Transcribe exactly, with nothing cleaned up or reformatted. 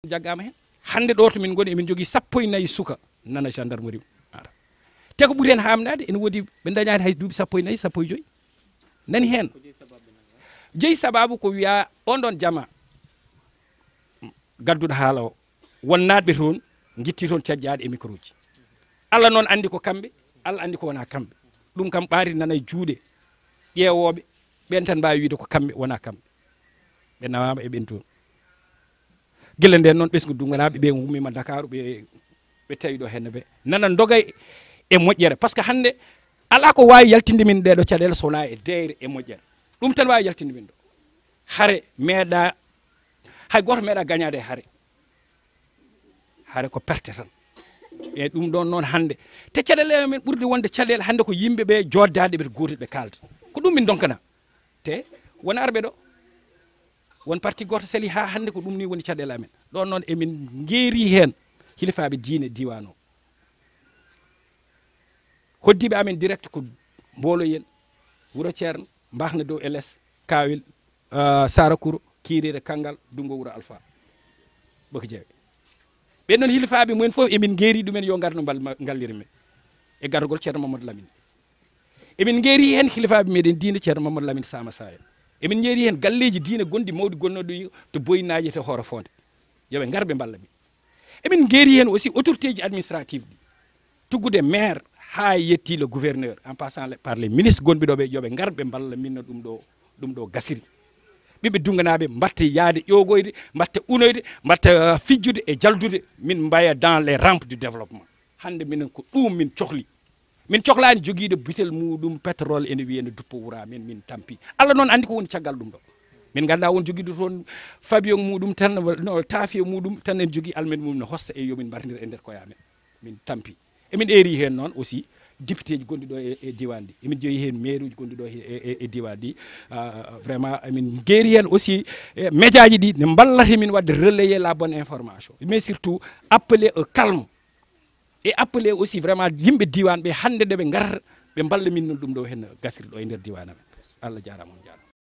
Jaggaama heen. Hannde ɗo to min ngoni, emin njogii sappo e nayi suka nana gendarmerie ara. Te ko ɓuri heen haamnaade, ene woodi ɓe ndañaani hay duuɓi sappo e nayi, sappo e joyi. Nani heen? Jeyi sabaabu ko wiya on ɗon jama gadduɗo haala o, won naatɓe toon, ngitti toon cajjaaɗe e microji. Allah noon anndi ko kamɓe, Allah anndi ko wonaa kamɓe. Ɗum kam ɓaari nana e juuɗe ƴeewooɓe, ɓeen tan mbaawi wiide ko kamɓe, wonaa kamɓe. Ɓe nawaama e ɓeen toon. Gila ndeen noon, ɓesngu Dunnganaaɓe ɓe ngummiima Dakaaru, ɓe, ɓe tawi ɗo henne ɓe. Nana ndoga e moƴƴere. Par ce que hannde, alaa ko waawi yaltinde min ɗeeɗo caɗeele so wonaa e deeyre e moƴƴere. Ɗum tan waawi yaltinde min ɗo. Hare meeɗa, hay gooto meeɗa gañaade e hare. Hare ko perte tan. E ɗum ɗoon noon hannde. Te caɗeele men ɓurɗe wonde caɗeele hannde ko yimɓe ɓe jooddaaɗe ɓe gootel ɓe kaalda. Ko ɗum min ndonkana. Te won arɓe ɗo. Won parti gooto sali haa hannde ko ɗum ni woni caɗeele amen. Ɗoon noon emin ngeeri heen hilifaaɓe diine diiwaan o. Hoddiiɓe amen direct ko Mbooloyen, Wuro Ceerno, Mbaxna Dow L S, Kaawel, ah, Sarakuro, Kiirire, Kanngal, Dunngo Wuro Alfa. Ɓoki jeewe. Ɓen noon hilifaaɓe mumen fof emin ngeeri ɗumen yo ngar no mbal-, ma-, ngalliri men. E gargol Ceerno Mamadou Lamine. Emin ngeeri heen hilifaaɓe meɗen diine Ceerno Mamadou Lamine Sama Sayo. Emin ngeeri heen galleeji diine gonɗi mawɗi gonnooɗi to Boyinaaji to Hoore Fonde. Yo ɓe ngar ɓe mballa min. Emin ngeeri heen aussi autorité ji administrative ɗi. Tuggude maire haa yetti le gouverneur, en passant le, par les ministres gonɓe ɗo ɓe, yo ɓe ngar ɓe mballa min no ɗum ɗo, ɗum ɗo gasiri. Ɓiɓɓe Dunnganaaɓe mbatte yahde ƴoogoyde, mbatte unoyde, mbatte, euh, fijjude e jaldude, min mbaya dans les rampes du développement. Hannde minen ko ɗum min cohli. Min cohlaani jogiiɗo butel muɗum pétrole ene wiya ene duppa wura men, min tampi. Allah noon anndi ko woni caggal ɗum ɗo. Min nganndaa won jogiiɗo toon Fabio muɗum tan, no taafiya muɗum tan en jogii almet mum no hossa e yo min mbarnir e nder koye amen. Min tampi. Emin eeri heen noon aussi député ji gonɗi ɗo e, e diiwaan ɗi. Emin jeyi heen maire uji gonɗi ɗo e, e, e diiwaan ɗi. Ah, vraiment, emin ngeeri heen aussi, e, média ji ɗi ne mballata min waɗde relayer la bonne information. Mais surtout, appeler au calme. Et appeler aussi vraiment yimɓe diiwaan ɓe hannde nde ɓe ngarata, ɓe mballa min no ɗum ɗo heen gasiri ɗo e nder diiwaan amen. Allah jaaraama, on jaaraama.